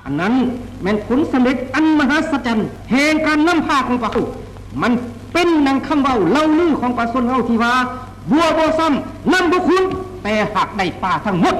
ອັນນັ້ນແມ່ນຜົນສຳເລັດອັນມະຫາສັດຈັນແຫ່ງການນຳພາຂອງພວກເຮົາ. ມັນເປັນດັ່ງຄຳເວົ້າເລົ່າລືຂອງປະຊາຊົນເຮົາທີ່ວ່າ ບົວບໍ່ຊ້ຳ ນ້ຳບໍ່ຂຸ່ນ ແຕ່ຫາກໄດ້ປາທັງໝົດ.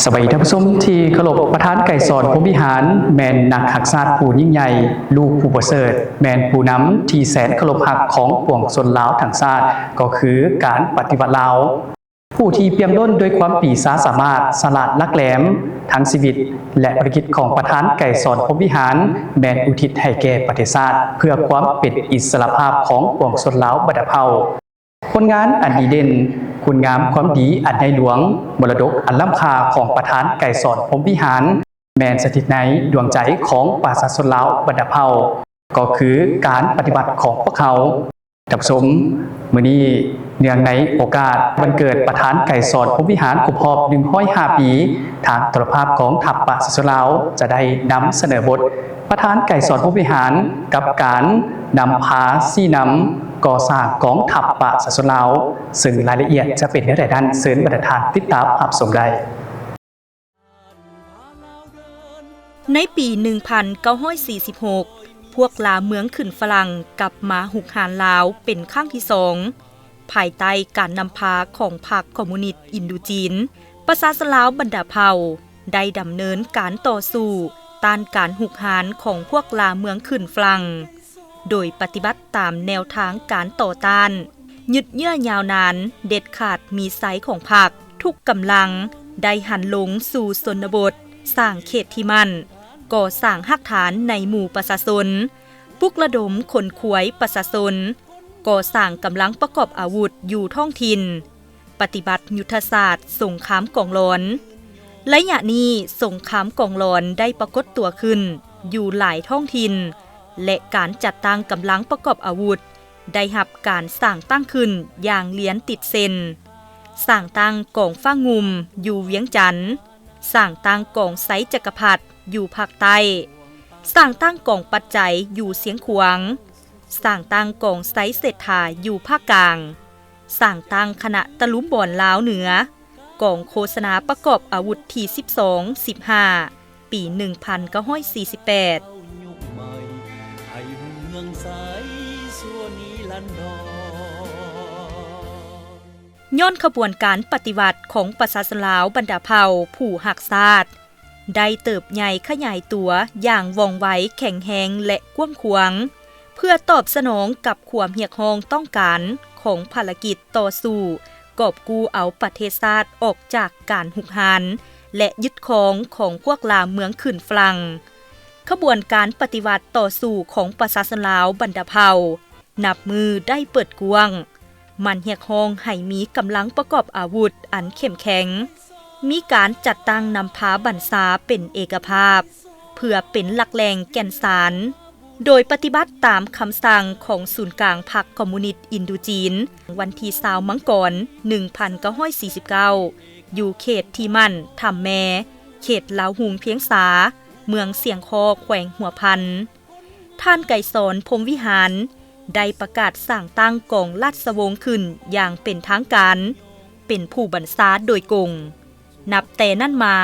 ສະບາຍດີທ່ານຜູ້ຊົມທີ່ເຄົາລົບ, ປະທານໄກສອນ ພົມວິຫານ ແມ່ນນັກຮັກຊາດຜູ້ຍິ່ງໃຫຍ່, ລູກຜູ້ປະເສີດ, ແມ່ນຜູ້ນຳທີ່ແສນເຄົາລົບຮັກຂອງປວງຊົນລາວທັງຊາດ, ກໍຄືການປະຕິວັດລາວ. ຜູ້ທີ່ປ່ຽມລົ້ນດ້ວຍຄວາມປີຊາສາມາດ, ສະຫຼາດຫຼັກແຫຼມ, ທັງຊີວິດ ແລະ ພາລະກິດຂອງປະທານໄກສອນ ພົມວິຫານ ແມ່ນອຸທິດໃຫ້ແກ່ປະເທດຊາດ ເພື່ອຄວາມເປັນອິດສະຫຼະພາບຂອງປວງຊົນລາວບັນດາເຜົ່າ. ຜົນງານອັນດີເດັ່ນ, ຄຸນງາມຄວາມດີອັນໃຫຍ່ຫຼວງ, ມໍລະດົກອັນລ້ຳຄ່າຂອງປະທານໄກສອນ ພົມວິຫານ ແມ່ນສະຖິດໃນດວງໃຈຂອງປະຊາຊົນລາວບັນດາເຜົ່າ, ກໍຄືການປະຕິວັດຂອງພວກເຮົາ. ທ່ານຜູ້ຊົມ, ມື້ນີ້ເນື່ອງໃນໂອກາດວັນເກີດປະທານໄກສອນ ພົມວິຫານ ຄົບຮອບໜຶ່ງຮ້ອຍຫ້າປີ, ທາງໂທລະພາບກອງທັບປະຊາຊົນລາວຈະໄດ້ນຳສະເໜີບົດ ປະທານໄກສອນ ພົມວິຫານ ກັບການນຳພາຊີ້ນຳກໍ່ສ້າງກອງທັບປະຊາຊົນລາວ, ເຊິ່ງລາຍລະອຽດຈະເປັນແນວໃດນັ້ນ ເຊີນບັນດາທ່ານຕິດຕາມຮັບຊົມໄດ້. ໃນປີໜຶ່ງພັນເກົ້າຮ້ອຍສີ່ສິບຫົກ ພວກລ່າເມືອງຂຶ້ນຝຣັ່ງກັບມາຮຸກຮານລາວເປັນຄັ້ງທີສອງ. ພາຍໃຕ້ການນຳພາຂອງພັກຄອມມູນິດອິນໂດຈີນ, ປະຊາຊົນລາວບັນດາເຜົ່າໄດ້ດຳເນີນການຕໍ່ສູ້ຕ້ານການຮຸກຮານຂອງພວກລ່າເມືອງຂຶ້ນຝຣັ່ງ, ໂດຍປະຕິບັດຕາມແນວທາງການຕໍ່ຕ້ານ, ຍືດເຍື້ອຍາວນານ, ເດັດຂາດມີໄຊຂອງພັກ. ທຸກກຳລັງໄດ້ຫັນລົງສູ່ຊົນນະບົດ, ສ້າງເຂດທີ່ໝັ້ນ, ກໍ່ສ້າງຮາກຖານໃນໝູ່ປະຊາຊົນ, ປຸກລະດົມຂົນຂວາຍປະຊາຊົນ, ກໍ່ສ້າງກຳລັງປະກອບອາວຸດຢູ່ທ້ອງຖິ່ນ, ປະຕິບັດຍຸດທະສາດສົງຄາມກອງຫຼອນ. ໄລຍະນີ້ສົງຄາມກອງຫຼອນໄດ້ປາກົດຕົວຂຶ້ນຢູ່ຫຼາຍທ້ອງຖິ່ນ ແລະ ການຈັດຕັ້ງກຳລັງປະກອບອາວຸດ ໄດ້ຮັບການສ້າງຕັ້ງຂຶ້ນຢ່າງລຽນຕິດເສັ້ນ, ສ້າງຕັ້ງກອງຟ້າງຸ່ມຢູ່ວຽງຈັນ, ສ້າງຕັ້ງກອງໄຊຈັກກະພັດຢູ່ພາກໃຕ້, ສ້າງຕັ້ງກອງປັດໄຈຢູ່ຊຽງຂວາງ, ສ້າງຕັ້ງກອງໄຊເສດຖາຢູ່ພາກກາງ, ສ້າງຕັ້ງຄະນະຕະລຸມບອນລາວເໜືອ, ກອງໂຄສະນາປະກອບອາວຸດທີສິບສອງ ສິບຫ້າ ປີໜຶ່ງພັນເກົ້າຮ້ອຍສີ່ສິບແປດ. ຍ້ອນຂະບວນການປະຕິວັດຂອງປະຊາຊົນລາວບັນດາເຜົ່າຜູ້ຮັກຊາດ ໄດ້ເຕີບໃຫຍ່ຂະຫຍາຍຕົວຢ່າງວ່ອງໄວ, ແຂງແຮງ ແລະ ກວ້າງຂວາງ, ເພື່ອຕອບສະໜອງກັບຄວາມຮຽກຮ້ອງຕ້ອງການຂອງພາລະກິດຕໍ່ສູ້ ກອບກູ້ເອົາປະເທດຊາດອອກຈາກການຮຸກຮານ ແລະ ຍຶດຄອງຂອງພວກລ່າເມືອງຂຶ້ນຝຣັ່ງ. ຂະບວນການປະຕິວັດຕໍ່ສູ້ຂອງປະຊາຊົນລາວບັນດາເຜົ່າ ນັບມື້ໄດ້ເປີດກວ້າງ, ມັນຮຽກຮ້ອງໃຫ້ມີກຳລັງປະກອບອາວຸດອັນເຂັ້ມແຂງ, ມີການຈັດຕັ້ງນຳພາບັນຊາເປັນເອກະພາບ ເພື່ອເປັນຫຼັກແຫຼ່ງແກ່ນສານ. ໂດຍປະຕິບັດຕາມຄຳສັ່ງຂອງສູນກາງພັກຄອມມູນິດອິນໂດຈີນ, ວັນທີຊາວມັງກອນ ໜຶ່ງພັນເກົ້າຮ້ອຍສີ່ສິບເກົ້າ ຢູ່ເຂດທີ່ໝັ້ນຖ້ຳແມ່, ເຂດລາວຮຸງພຽງສາ, ເມືອງຊຽງຄໍ້, ແຂວງຫົວພັນ, ທ່ານໄກສອນ ພົມວິຫານ ໄດ້ປະກາດສ້າງຕັ້ງກອງລາຊະວົງຂຶ້ນຢ່າງເປັນທາງການ, ເປັນຜູ້ບັນຊາໂດຍກົງ. ນັບແຕ່ນັ້ນມາ,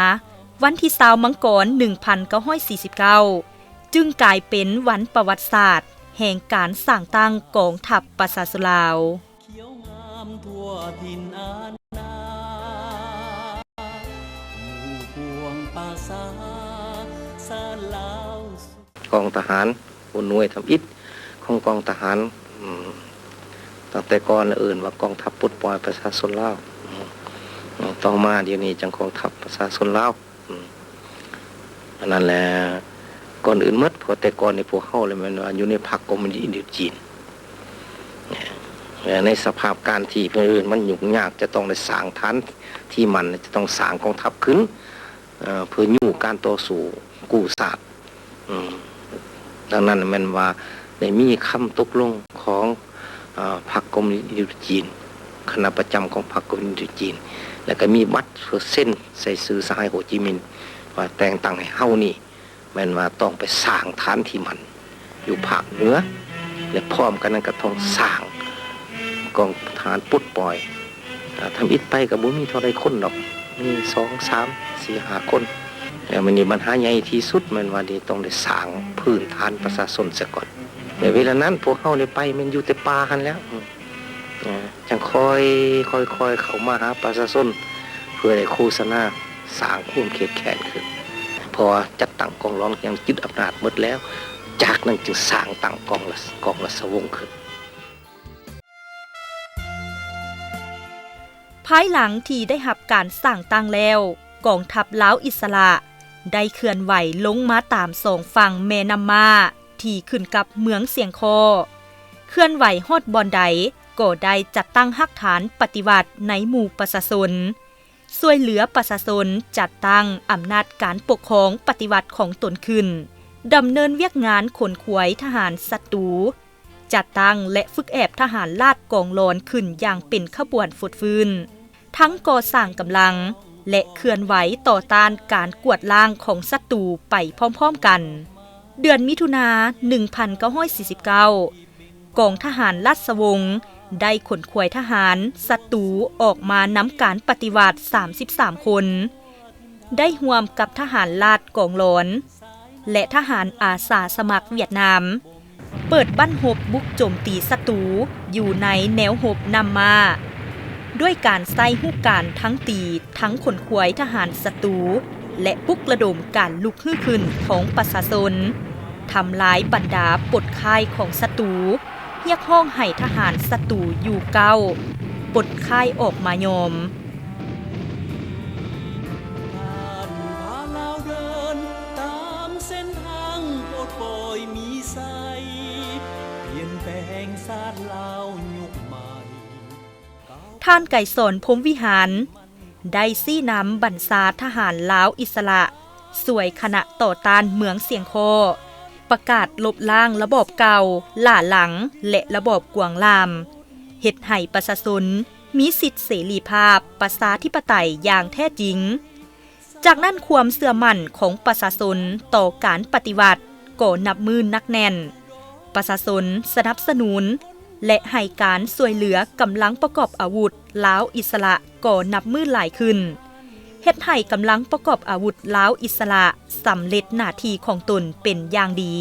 ວັນທີຊາວມັງກອນ ໜຶ່ງພັນເກົ້າຮ້ອຍສີ່ສິບເກົ້າ ຈຶ່ງກາຍເປັນວັນປະຫວັດສາດແຫ່ງການສ້າງຕັ້ງກອງທັບປະຊາຊົນລາວ. ກອງທະຫານ ຫົວໜ່ວຍທຳອິດຂອງກອງທະຫານ, ອືມ ຕັ້ງແຕ່ກ່ອນເອີ້ນວ່າກອງທັບປົດປ່ອຍປະຊາຊົນລາວ, ອືມ ຕໍ່ມາດຽວນີ້ຈັ່ງກອງທັບປະຊາຊົນລາວ, ອືມ ອັນນັ້ນແຫຼະ ກ່ອນອື່ນໝົດ, ເພາະແຕ່ກ່ອນນີ້ພວກເຮົາລະແມ່ນວ່າຢູ່ໃນພັກຄອມມູນິດອິນໂດຈີນ, ແລະ ໃນສະພາບການທີ່ເພິ່ນເອີ້ນມັນຫຍຸ້ງຍາກ ຈະຕ້ອງໄດ້ສ້າງຖານທີ່ໝັ້ນ, ຈະຕ້ອງສ້າງກອງທັບຂຶ້ນ ເອີ ເພື່ອຍູ້ການຕໍ່ສູ້ກູ້ຊາດ. ອືມ ດັ່ງນັ້ນແມ່ນວ່າໄດ້ມີຄຳຕົກລົງຂອງ ເອີ ພັກຄອມມູນິດຈີນ, ຄະນະປະຈຳຂອງພັກຄອມມູນິດຈີນ ແລ້ວກໍມີບັດເຊັນໃສ່ຊື່ສະຫາຍໂຮຈິມິນ ວ່າແຕ່ງຕັ້ງໃຫ້ເຮົານີ້ ແມ່ນວ່າຕ້ອງໄປສ້າງຖານທີ່ໝັ້ນຢູ່ພາກເໜືອ ແລະ ພ້ອມກັນນັ້ນກໍຕ້ອງສ້າງກອງທະຫານປົດປ່ອຍ. ອາ ທຳອິດໄປກໍບໍ່ມີເທົ່າໃດຄົນດອກ, ມີສອງ ສາມ ສີ່ ຫ້າຄົນ. ແລ້ວມື້ນີ້ບັນຫາໃຫຍ່ທີ່ສຸດແມ່ນວ່ານີ້ຕ້ອງໄດ້ສ້າງພື້ນຖານປະຊາຊົນເສຍກ່ອນ. ໃນເວລານັ້ນພວກເຮົາໄດ້ໄປແມ່ນຢູ່ແຕ່ປ່າຫັ້ນແຫຼ້ວ. ອາ ຈັ່ງຄ່ອຍ ຄ່ອຍໆເຂົ້າມາຫາປະຊາຊົນ ເພື່ອໄດ້ໂຄສະນາສ້າງຄວາມເຄດແຄ້ນຂຶ້ນ ເພາະວ່າຈັດຕັ້ງກອງຫຼອນຍັງຍຶດອຳນາດໝົດແລ້ວ, ຈາກນັ້ນຈຶ່ງສ້າງຕັ້ງກອງລາຊ- ກອງລາຊະວົງຂຶ້ນ. ພາຍຫຼັງທີ່ໄດ້ຮັບການສ້າງຕັ້ງແລ້ວ, ກອງທັບລາວອິດສະຫຼະໄດ້ເຄື່ອນໄຫວລົງມາຕາມສອງຝັ່ງແມ່ນ້ຳມ້າທີ່ຂຶ້ນກັບເມືອງຊຽງຄໍ້. ເຄື່ອນໄຫວຮອດບ່ອນໃດກໍໄດ້ຈັດຕັ້ງຮາກຖານປະຕິວັດໃນໝູ່ປະຊາຊົນ, ຊ່ວຍເຫຼືອປະຊາຊົນຈັດຕັ້ງອຳນາດການປົກຄອງປະຕິວັດຂອງຕົນຂຶ້ນ, ດຳເນີນວຽກງານຂົນຂວາຍທະຫານສັດຕູ, ຈັດຕັ້ງ ແລະ ຝຶກແອບທະຫານລາດກອງຫຼອນຂຶ້ນຢ່າງເປັນຂະບວນຟົດຟື້ນ, ທັງກໍ່ສ້າງກຳລັງ ແລະ ເຄື່ອນໄຫວຕໍ່ຕ້ານການກວາດລ້າງຂອງສັດຕູໄປພ້ອມໆກັນ. ເດືອນມິຖຸນາ ໜຶ່ງພັນເກົ້າຮ້ອຍສີ່ສິບເກົ້າ ກອງທະຫານລາຊະວົງໄດ້ຂົນຂວາຍທະຫານສັດຕູອອກມານຳການປະຕິວັດສາມສິບສາມຄົນ, ໄດ້ຮ່ວມກັບທະຫານລາດກອງຫຼອນ ແລະ ທະຫານອາສາສະໝັກຫວຽດນາມ ເປີດບັ້ນຮົບບຸກໂຈມຕີສັດຕູຢູ່ໃນແນວຮົບນ້ຳມ້າ ດ້ວຍການໃຊ້ຮູບການທັງຕີ ທັງຂົນຂວາຍທະຫານສັດຕູ ແລະ ປຸກລະດົມການລຸກຮືຂຶ້ນຂອງປະຊາຊົນ, ທຳລາຍບັນດາປົດຄ້າຍຂອງສັດຕູ, ຮຽກຮ້ອງໃຫ້ທະຫານສັດຕູຢູ່ເກົ້າ ປົດຄ້າຍອອກມາຍອມ. ຜ່ານຜ່ານລາວເດີນຕາມເສັ້ນທາງປົດປ່ອຍມີໄຊ ປ່ຽນແປງຊາດລາວຍຸກໃໝ່. ທ່ານໄກສອນ ພົມວິຫານ ໄດ້ຊີ້ນຳບັນຊາທະຫານລາວອິດສະຫຼະ ຊ່ວຍຄະນະຕໍ່ຕ້ານເມືອງຊຽງຄໍ້, ປະກາດລົບລ້າງລະບອບເກົ່າຫຼ້າຫຼັງ ແລະ ລະບອບກວາງລ່າມ, ເຮັດໃຫ້ປະຊາຊົນມີສິດເສລີພາບປະຊາທິປະໄຕຢ່າງແທ້ຈິງ. ຈາກນັ້ນຄວາມເຊື່ອໝັ້ນຂອງປະຊາຊົນຕໍ່ການປະຕິວັດກໍນັບມື້ໜັກແໜ້ນ. ປະຊາຊົນສະໜັບສະໜູນ ແລະ ໃຫ້ການຊ່ວຍເຫຼືອກຳລັງປະກອບອາວຸດລາວອິດສະຫຼະກໍນັບມື້ຫຼາຍຂຶ້ນ, ເຮັດໃຫ້ກຳລັງປະກອບອາວຸດລາວອິດສະຫຼະສຳເລັດໜ້າທີ່ຂອງຕົນເປັນຢ່າງດີ.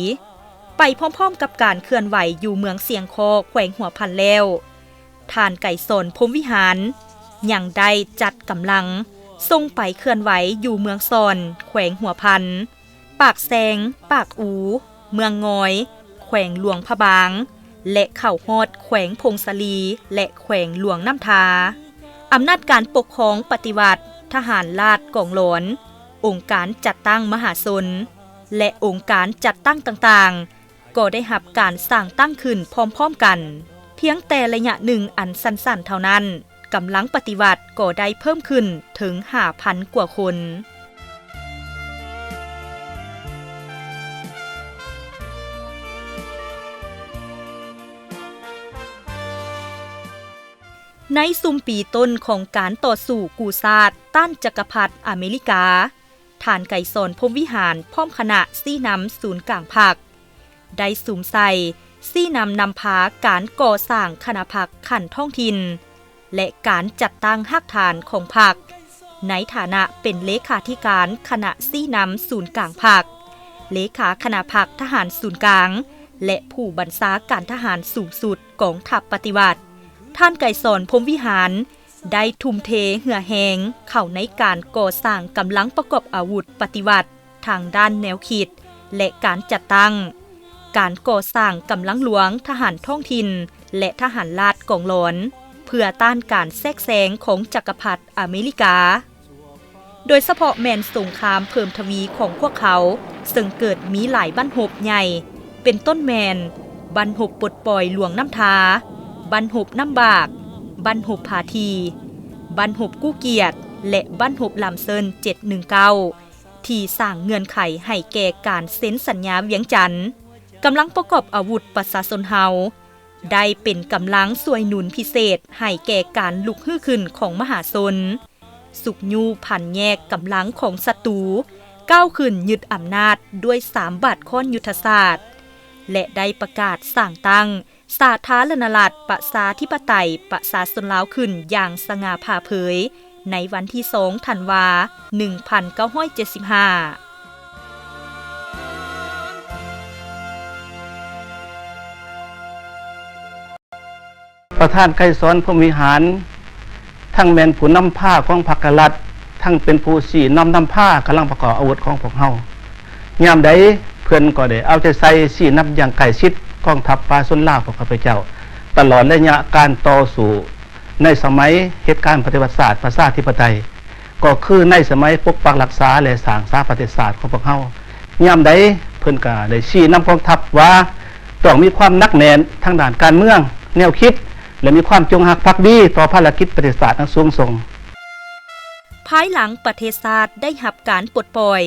ໄປພ້ອມໆກັບການເຄື່ອນໄຫວຢູ່ເມືອງຊຽງຄໍ້ ແຂວງຫົວພັນແລ້ວ, ທ່ານໄກສອນ ພົມວິຫານ ຍັງໄດ້ຈັດກຳລັງສົ່ງໄປເຄື່ອນໄຫວຢູ່ເມືອງຊ່ອນ ແຂວງຫົວພັນ, ປາກແຊງ, ປາກອູ, ເມືອງງອຍ, ແຂວງຫຼວງພະບາງ ແລະ ເຂົ້າຮອດແຂວງຜົ້ງສາລີ ແລະ ແຂວງຫຼວງນ້ຳທາ. ອຳນາດການປົກຄອງປະຕິວັດ, ທະຫານລາດກອງຫຼອນ, ອົງການຈັດຕັ້ງມະຫາຊົນ ແລະ ອົງການຈັດຕັ້ງຕ່າງໆ ກໍໄດ້ຮັບການສ້າງຕັ້ງຂຶ້ນພ້ອມໆກັນ. ພຽງແຕ່ໄລຍະໜຶ່ງອັນສັ້ນໆເທົ່ານັ້ນ, ກຳລັງປະຕິວັດກໍໄດ້ເພີ່ມຂຶ້ນເຖິງຫ້າພັນກວ່າຄົນ. ໃນຊຸມປີຕົ້ນຂອງການຕໍ່ສູ້ກູ້ຊາດຕ້ານຈັກກະພັດອາເມລິກາ, ທ່ານໄກສອນ ພົມວິຫານ ພ້ອມຄະນະຊີ້ນຳສູນກາງພັກ ໄດ້ສຸມໃສ່ຊີ້ນຳນຳພາການກໍ່ສ້າງຄະນະພັກຂັ້ນທ້ອງຖິ່ນ ແລະ ການຈັດຕັ້ງຮາກຖານຂອງພັກ ໃນຖານະເປັນເລຂາທິການຄະນະຊີ້ນຳສູນກາງພັກ, ເລຂາຄະນະພັກທະຫານສູນກາງ ແລະ ຜູ້ບັນຊາການທະຫານສູງສຸດກອງທັບປະຕິວັດ. ທ່ານໄກສອນ ພົມວິຫານ ໄດ້ທຸ່ມເທເຫື່ອແຮງເຂົ້າໃນການກໍ່ສ້າງກຳລັງປະກອບອາວຸດປະຕິວັດທາງດ້ານແນວຄິດ ແລະ ການຈັດຕັ້ງ, ການກໍ່ສ້າງກຳລັງຫຼວງທະຫານທ້ອງຖິ່ນ ແລະ ທະຫານລາດກອງຫຼອນ ເພື່ອຕ້ານການແຊກແຊງຂອງຈັກກະພັດອາເມລິກາ. ໂດຍສະເພາະແມ່ນສົງຄາມເພີ່ມທະວີຂອງພວກເຂົາ, ເຊິ່ງເກີດມີຫຼາຍບັ້ນຮົບໃຫຍ່ ເປັນຕົ້ນແມ່ນ ບັ້ນຮົບປົດປ່ອຍຫຼວງນ້ຳທາ, ບັ້ນຮົບນ້ຳບາກ, ບັ້ນຮົບພາທີ, ບັ້ນຮົບກູ້ກຽດ ແລະ ບັ້ນຮົບລຳເຊີນເຈັດໜຶ່ງເກົ້າ ທີ່ສ້າງເງື່ອນໄຂໃຫ້ແກ່ການເຊັນສັນຍາວຽງຈັນ. ກຳລັງປະກອບອາວຸດປະຊາຊົນເຮົາ ໄດ້ເປັນກຳລັງຊ່ວຍໜູນພິເສດໃຫ້ແກ່ການລຸກຮືຂຶ້ນຂອງມະຫາຊົນ, ຊຸກຍູ້ຜັນແຍກກຳລັງຂອງສັດຕູ, ກ້າວຂຶ້ນຍຶດອຳນາດດ້ວຍສາມບາດຄ້ອນຍຸດທະສາດ ແລະ ໄດ້ປະກາດສ້າງຕັ້ງ ສາທາລະນະລັດ ປະຊາທິປະໄຕ ປະຊາຊົນລາວ ຂຶ້ນຢ່າງສະຫງ່າຜ່າເຜີຍ ໃນວັນທີສອງ ທັນວາ ໜຶ່ງພັນເກົ້າຮ້ອຍເຈັດສິບຫ້າ. ປະທານໄກສອນ ພົມວິຫານ ທັງແມ່ນຜູ້ນຳພາຂອງພັກກະລັດ, ທັງເປັນຜູ້ຊີ້ນຳນຳພາກຳລັງປະກອບອາວຸດຂອງພວກເຮົາ. ຍາມໃດເພິ່ນກໍໄດ້ເອົາໃຈໃສ່ຊີ້ນຳຢ່າງໃກ້ຊິດກອງທັບປະຊາຊົນລາວພວກຂ້າພະເຈົ້າ ຕະຫຼອດໄລຍະການຕໍ່ສູ້ໃນສະໄໝເຫດການປະຕິວັດຊາດປະຊາທິປະໄຕ, ກໍຄືໃນສະໄໝປົກປັກຮັກສາ ແລະ ສ້າງສາປະເທດຊາດຂອງພວກເຮົາ. ຍາມໃດເພິ່ນກໍໄດ້ຊີ້ນຳກອງທັບວ່າຕ້ອງມີຄວາມໜັກແໜ້ນທາງດ້ານການເມືອງ, ແນວຄິດ ແລະ ມີຄວາມຈົງຮັກພັກດີຕໍ່ພາລະກິດປະເທດຊາດອັນສູງສົ່ງ. ພາຍຫຼັງປະເທດຊາດໄດ້ຮັບການປົດປ່ອຍ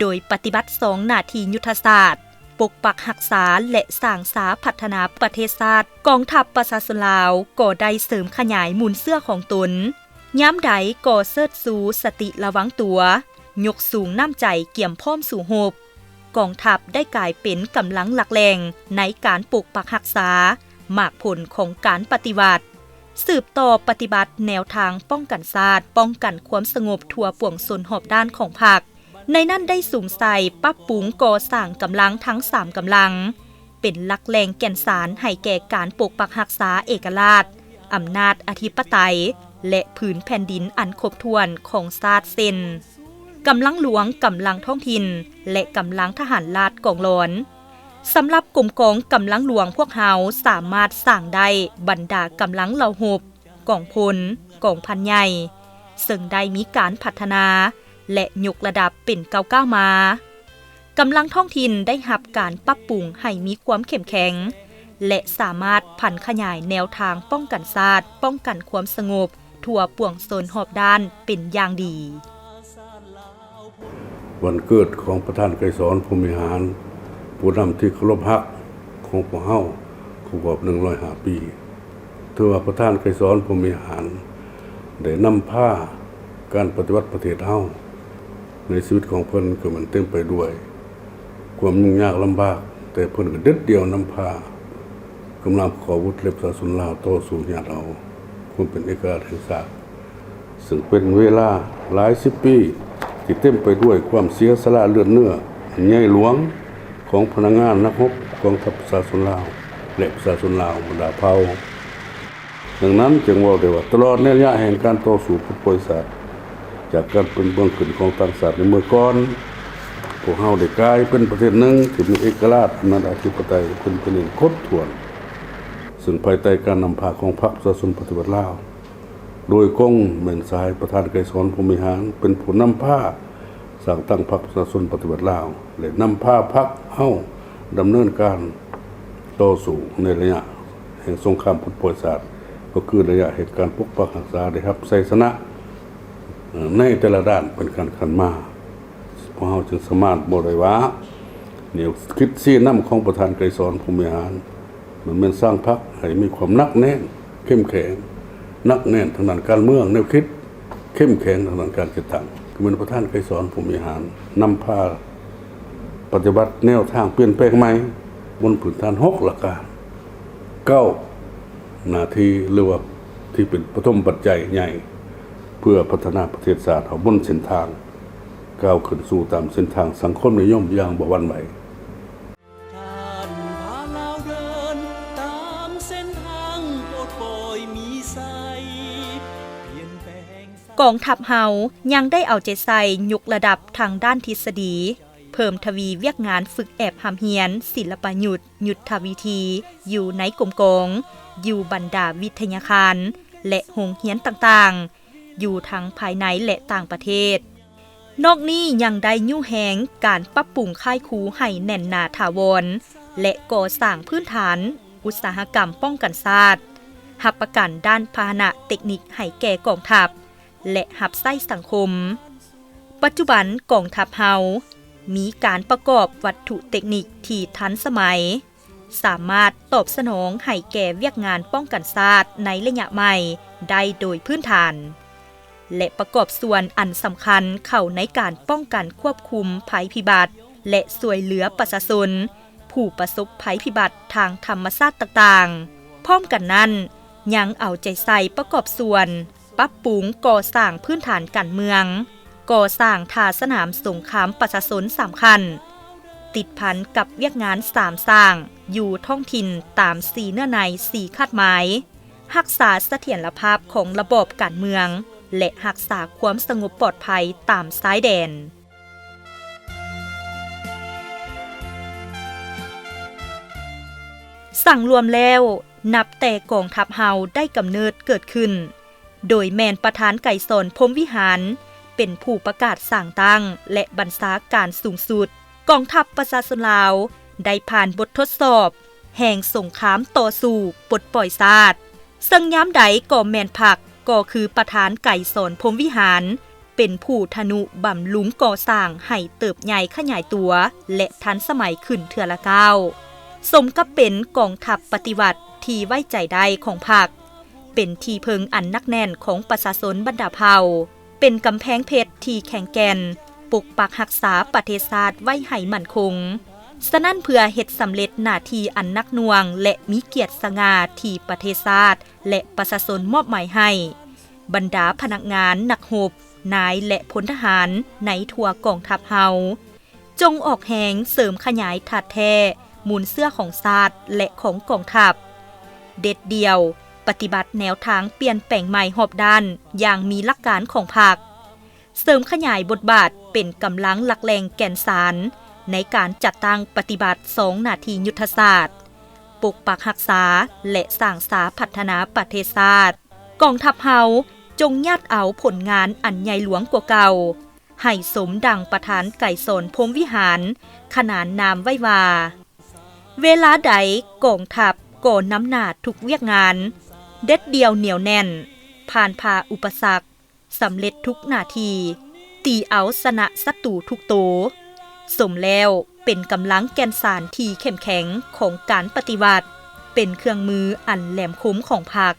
ໂດຍປະຕິບັດສອງໜ້າທີ່ຍຸດທະສາດ, ປົກປັກຮັກສາ ແລະ ສ້າງສາພັດທະນາປະເທດຊາດ, ກອງທັບປະຊາຊົນລາວກໍໄດ້ເສີມຂະຫຍາຍມູນເຊື້ອຂອງຕົນ. ຍາມໃດກໍເຊີດຊູສະຕິລະວັງຕົວ, ຍົກສູງນ້ຳໃຈກຽມພ້ອມສູ້ຮົບ. ກອງທັບໄດ້ກາຍເປັນກຳລັງຫຼັກແຫຼ່ງໃນການປົກປັກຮັກສາໝາກຜົນຂອງການປະຕິວັດ, ສືບຕໍ່ປະຕິບັດແນວທາງປ້ອງກັນຊາດ, ປ້ອງກັນຄວາມສະຫງົບທົ່ວປວງຊົນຮອບດ້ານຂອງພັກ. ໃນນັ້ນໄດ້ສຸມໃສ່ປັບປຸງກໍ່ສ້າງກຳລັງທັງສາມກຳລັງ ເປັນຫຼັກແຫຼ່ງແກ່ນສານໃຫ້ແກ່ການປົກປັກຮັກສາເອກະລາດ, ອຳນາດອະທິປະໄຕ ແລະ ຜືນແຜ່ນດິນອັນຄົບຖ້ວນຂອງຊາດ ເຊັ່ນ ກຳລັງຫຼວງ, ກຳລັງທ້ອງຖິ່ນ ແລະ ກຳລັງທະຫານລາດກອງລອນ. ສຳລັບກົມກອງກຳລັງຫຼວງພວກເຮົາສາມາດສ້າງໄດ້ບັນດາກຳລັງເຫຼົ່າຮົບ, ກອງພົນ, ກອງພັນໃຫຍ່, ເຊິ່ງໄດ້ມີການພັດທະນາ ແລະ ຍົກລະດັບເປັນກ້າວໆມາ. ກຳລັງທ້ອງຖິ່ນໄດ້ຮັບການປັບປຸງໃຫ້ມີຄວາມເຂັ້ມແຂງ ແລະ ສາມາດຜັນຂະຫຍາຍແນວທາງປ້ອງກັນຊາດ, ປ້ອງກັນຄວາມສະຫງົບທົ່ວປວງຊົນຮອບດ້ານເປັນຢ່າງດີ. ວັນເກີດຂອງປະທານໄກສອນ ພົມວິຫານ, ຜູ້ນຳທີ່ເຄົາລົບຮັກຂອງພວກເຮົາ ຄົບຮອບໜຶ່ງຮ້ອຍຫ້າປີ. ຖືວ່າປະທານໄກສອນ ພົມວິຫານ ໄດ້ນຳພາການປະຕິວັດປະເທດເຮົາ. ໃນຊີວິດຂອງເພິ່ນກໍແມ່ນເຕັມໄປດ້ວຍຄວາມຫຍຸ້ງຍາກລຳບາກ, ແຕ່ເພິ່ນກໍເດັດດ່ຽວນຳພາກຳລັງປະກອບອາວຸດ ແລະ ປະຊາຊົນລາວຕໍ່ສູ້ຍາດເອົາຄວາມເປັນເອກະລາດແຫ່ງຊາດ. ເຊິ່ງເປັນເວລາຫຼາຍສິບປີທີ່ເຕັມໄປດ້ວຍຄວາມເສຍສະຫຼະເລືອດເນື້ອອັນໃຫຍ່ຫຼວງຂອງພະນັກງານນັກຮົບກອງທັບປະຊາຊົນລາວ ແລະ ປະຊາຊົນລາວບັນດາເຜົ່າ. ດັ່ງນັ້ນຈຶ່ງເວົ້າໄດ້ວ່າ ຕະຫຼອດໃນໄລຍະແຫ່ງການຕໍ່ສູ້ປົດປ່ອຍຊາດຈາກການເປັນເມືອງຂຶ້ນຂອງຕ່າງຊາດໃນເມື່ອກ່ອນ, ພວກເຮົາໄດ້ກາຍເປັນປະເທດໜຶ່ງທີ່ມີເອກະລາດ, ອຳນາດອະທິປະໄຕເປັນແຜ່ນດິນຄົບຖ້ວນ, ເຊິ່ງພາຍໃຕ້ການນຳພາຂອງພັກປະຊາຊົນປະຕິວັດລາວ ໂດຍກົງແມ່ນສະຫາຍປະທານໄກສອນ ພົມວິຫານ ເປັນຜູ້ນຳພາສ້າງຕັ້ງພັກປະຊາຊົນປະຕິວັດລາວ ແລະ ນຳພາພັກເຮົາດຳເນີນການຕໍ່ສູ້ໃນໄລຍະແຫ່ງສົງຄາມປົດປ່ອຍຊາດ, ກໍຄືໄລຍະເຫດການປົກປັກຮັກສາໄດ້ຮັບໄຊຊະນະໃນແຕ່ລະດ້ານເປັນຂັ້ນໆມາ. ພວກເຮົາຈຶ່ງສາມາດບອກໄດ້ວ່າ ແນວຄິດຊີ້ນຳຂອງປະທານໄກສອນ ພົມວິຫານ ມັນແມ່ນສ້າງພັກໃຫ້ມີຄວາມໜັກແໜ້ນ, ເຂັ້ມແຂງ, ໜັກແໜ້ນທາງດ້ານການເມືອງ, ແນວຄິດ, ເຂັ້ມແຂງທາງດ້ານການຈັດຕັ້ງ, ຄືແມ່ນປະທານໄກສອນ ພົມວິຫານ ນຳພາປະຕິບັດແນວທາງປ່ຽນແປງໃໝ່ ບົນພື້ນຖານຫົກຫຼັກການ, ເກົ້າໜ້າທີ່ ຫຼືວ່າທີ່ເປັນປະຖົມປັດໄຈໃຫຍ່ ເພື່ອພັດທະນາປະເທດຊາດເຮົາບົນເສັ້ນທາງ ກ້າວຂຶ້ນສູ່ຕາມເສັ້ນທາງສັງຄົມນິຍົມຢ່າງບໍ່ຫວັ່ນໄຫວ. ທ່ານພາລາວເດີນຕາມເສັ້ນທາງປົດປ່ອຍມີໄຊ ປ່ຽນແປງ. ກອງທັບເຮົາຍັງໄດ້ເອົາໃຈໃສ່ຍົກລະດັບທາງດ້ານທິດສະດີ, ເພີ່ມທະວີວຽກງານຝຶກແອບຮ່ຳຮຽນ, ສິລະປະຍຸດ, ຍຸດທະວິທີ ຢູ່ໃນກົມກອງ, ຢູ່ບັນດາວິທະຍາຄານ ແລະ ໂຮງຮຽນຕ່າງໆ, ຢູ່ທັງພາຍໃນ ແລະ ຕ່າງປະເທດ. ນອກນີ້ຍັງໄດ້ຍູ້ແຮງການປັບປຸງຄ້າຍຄູໃຫ້ແໜ້ນໜາຖາວອນ ແລະ ກໍ່ສ້າງພື້ນຖານອຸດສາຫະກຳປ້ອງກັນຊາດ, ຮັບປະກັນດ້ານພາຫະນະເຕັກນິກໃຫ້ແກ່ກອງທັບ ແລະ ຮັບໃຊ້ສັງຄົມ. ປັດຈຸບັນກອງທັບເຮົາມີການປະກອບວັດຖຸເຕັກນິກທີ່ທັນສະໄໝ, ສາມາດຕອບສະໜອງໃຫ້ແກ່ວຽກງານປ້ອງກັນຊາດໃນໄລຍະໃໝ່ໄດ້ໂດຍພື້ນຖານ ແລະ ປະກອບສ່ວນອັນສຳຄັນເຂົ້າໃນການປ້ອງກັນຄວບຄຸມໄພພິບັດ ແລະ ຊ່ວຍເຫຼືອປະຊາຊົນຜູ້ປະສົບໄພພິບັດທາງທຳມະຊາດຕ່າງໆ. ພ້ອມກັນນັ້ນ, ຍັງເອົາໃຈໃສ່ປະກອບສ່ວນປັບປຸງກໍ່ສ້າງພື້ນຖານການເມືອງ, ກໍ່ສ້າງທ່າສະໜາມສົງຄາມປະຊາຊົນສາມຂັ້ນ, ຕິດພັນກັບວຽກງານສາມສ້າງຢູ່ທ້ອງຖິ່ນຕາມສີ່ເນື້ອໃນ ສີ່ຄາດໝາຍ, ຮັກສາສະຖຽນລະພາບຂອງລະບອບການເມືອງ ແລະ ຮັກສາຄວາມສະຫງົບປອດໄພຕາມຊາຍແດນ. ສັງລວມແລ້ວ, ນັບແຕ່ກອງທັບເຮົາໄດ້ກຳເນີດເກີດຂຶ້ນ, ໂດຍແມ່ນປະທານໄກສອນ ພົມວິຫານ ເປັນຜູ້ປະກາດສ້າງຕັ້ງ ແລະ ບັນຊາການສູງສຸດ. ກອງທັບປະຊາຊົນລາວໄດ້ຜ່ານບົດທົດສອບແຫ່ງສົງຄາມຕໍ່ສູ້ປົດປ່ອຍຊາດ, ເຊິ່ງຍາມໃດກໍແມ່ນພັກ ກໍຄືປະທານໄກສອນ ພົມວິຫານ ເປັນຜູ້ທະນຸບຳລຸງກໍ່ສ້າງໃຫ້ເຕີບໃຫຍ່ຂະຫຍາຍຕົວ ແລະ ທັນສະໄໝຂຶ້ນເທື່ອລະກ້າວ, ສົມກັບເປັນກອງທັບປະຕິວັດທີ່ໄວ້ໃຈໄດ້ຂອງພັກ, ເປັນທີ່ເພິ່ງອັນໜັກແໜ້ນຂອງປະຊາຊົນບັນດາເຜົ່າ, ເປັນກຳແພງເພັດທີ່ແຂງແກ່ນ, ປົກປັກຮັກສາປະເທດຊາດໄວ້ໃຫ້ໝັ້ນຄົງ. ສະນັ້ນ, ເພື່ອເຮັດສຳເລັດໜ້າທີ່ອັນໜັກໜ່ວງ ແລະ ມີກຽດສະຫງ່າທີ່ປະເທດຊາດ ແລະ ປະຊາຊົນມອບໝາຍໃຫ້, ບັນດາພະນັກງານ, ນັກຮົບ, ນາຍ ແລະ ພົນທະຫານໃນທົ່ວກອງທັບເຮົາ ຈົ່ງອອກແຮງເສີມຂະຫຍາຍທາດແທ້ມູນເຊື້ອຂອງຊາດ ແລະ ຂອງກອງທັບ, ເດັດດ່ຽວປະຕິບັດແນວທາງປ່ຽນແປງໃໝ່ຮອບດ້ານຢ່າງມີຫຼັກການຂອງພັກ, ເສີມຂະຫຍາຍບົດບາດເປັນກຳລັງຫຼັກແຫຼ່ງແກ່ນສານໃນການຈັດຕັ້ງປະຕິບັດສອງໜ້າທີ່ຍຸດທະສາດ, ປົກປັກຮັກສາ ແລະ ສ້າງສາພັດທະນາປະເທດຊາດ. ກອງທັບເຮົາຈົ່ງຍາດເອົາຜົນງານອັນໃຫຍ່ຫຼວງກວ່າເກົ່າ ໃຫ້ສົມດັ່ງປະທານໄກສອນ ພົມວິຫານ ຂະໜານນາມໄວ້ວ່າ, ເວລາໃດກອງທັບກໍນຳໜ້າທຸກວຽກງານ, ເດັດດ່ຽວໜຽວແໜ້ນ, ຜ່ານຜ່າອຸປະສັກ, ສຳເລັດທຸກໜ້າທີ່, ຕີເອົາຊະນະສັດຕູທຸກໂຕ, ສົມແລ້ວເປັນກຳລັງແກ່ນສານທີ່ເຂັ້ມແຂງຂອງການປະຕິວັດ, ເປັນເຄື່ອງມືອັນແຫຼມຄົມຂອງພັກ.